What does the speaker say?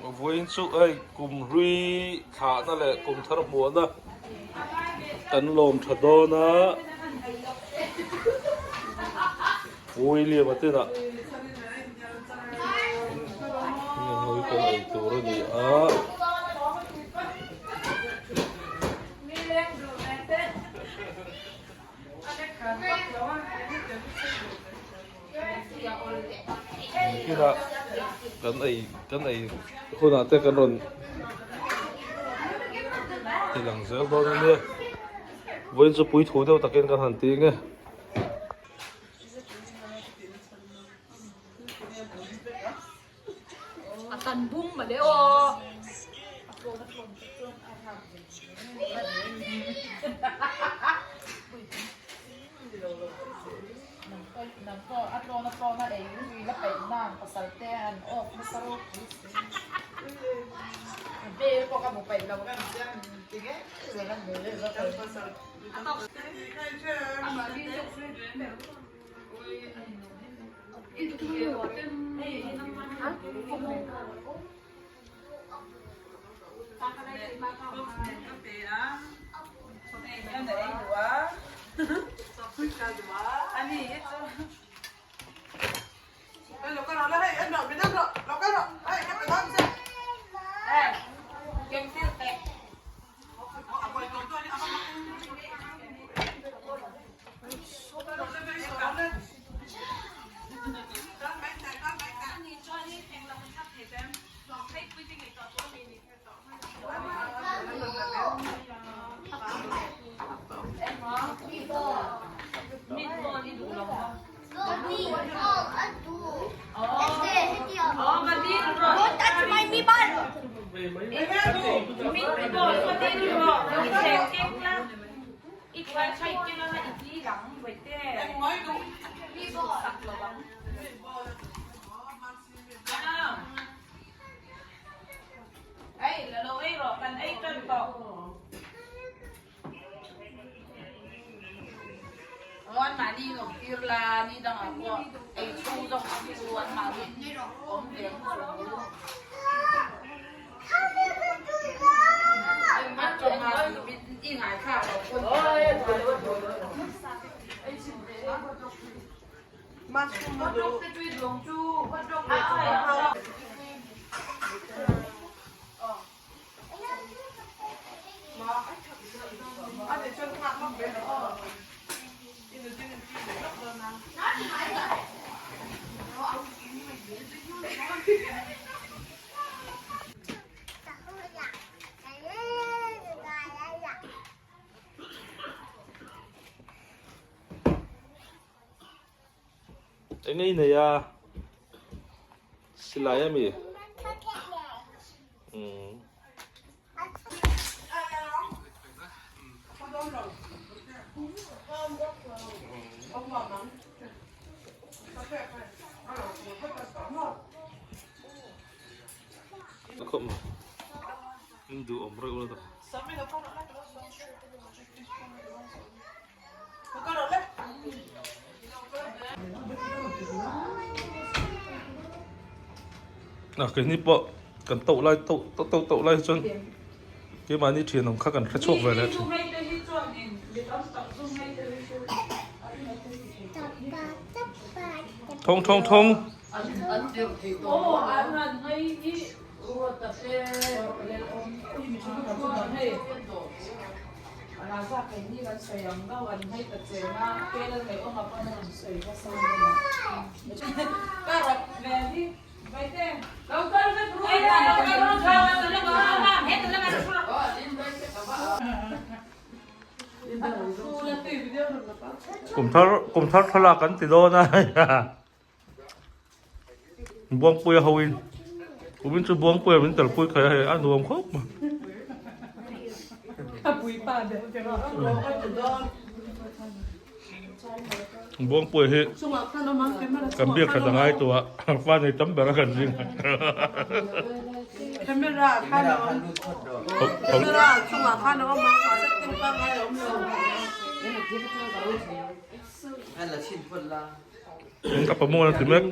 Vawiin chu hei kum hlui thlahna leh kum thar hmuahna kan lawm tha dawn a, William a tinah heng ho hi kan ei tur a ni a. Engtinah kan ei kan ei hunah te kan rawn ti lang zel dawn a nia vawiin chu puithu deuh takin kan han ti nge. A tan bung mah le aw. Eng ei nei a silai ami umm. Duh awm reuh lo tak. A keini pawh kan toh lai toh toh toh toh lai chuan keimahni thian awm kha kan hre chhuak ve leh thin. Thawng thawng thawng. Kumthar kumthar thlalak kan ti dawn a Buangpuia ho in kumin chu Buangpuia min kalpui khaih a hei a nuam khawp mai. Buangpuia hi kan biak that a ngai tawh a fa nei tam ber a kan zing a. Ka pamawh na ti mek.